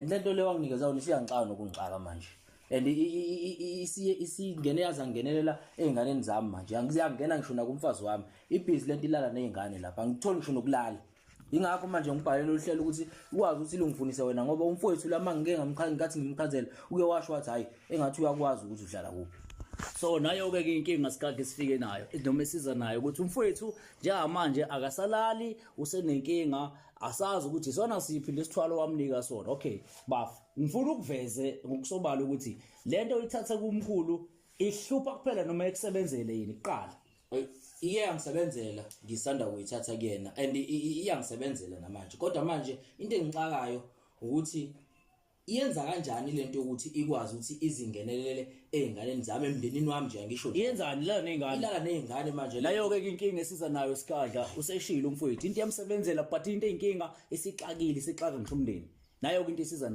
Lento le wanginikeza yona isiyangixaka nokungixaka manje. And isiye isingene yaze ngenelela ezinganeni zami manje. Angiziyangena ngisho nakumfazi wami. Ibhizi lento ilala nezingane lapha. Angitholi ngisho nokulala. Ingakho manje ngibhalele uhlelo ukuthi ukwazi ukuthi lungifunise wena ngoba umfowethu lama ngike ngamchaza ngathi ngimchazela uke washo wathi hayi engathi uyakwazi ukuthi udlala kuphi. So nayo ke inkinga sikade sifike nayo noma esiza nayo ukuthi umfowethu njengamanje akasalali usenenkinga asazi ukuthi isona siphi lesithwalo wamnika sona. Okay baf, ngifuna ukuveze ngokusobala ukuthi lento oyithathe kumkhulu ihlupha kuphela noma ekusebenzele yini kuqala. Ike yangisebenzela ngisanda kuyithatha kuyena and iyangisebenzela namanje, kodwa manje into engixakayo ukuthi iyenza kanjani lento yokuthi ikwazi ukuthi izingenelele ey'nganeni zami, emndenini wami nje, angisho nje. Iyenzani la ney'ngane? Ilala ney'ngane manje. Nayo-ke ke inkinga esiza nayo Sikadla, useshilo umfowethu into iyamsebenzela but into eyinkinga isixakile, isixaka ngisho umndeni. Nayo-ke into esiza.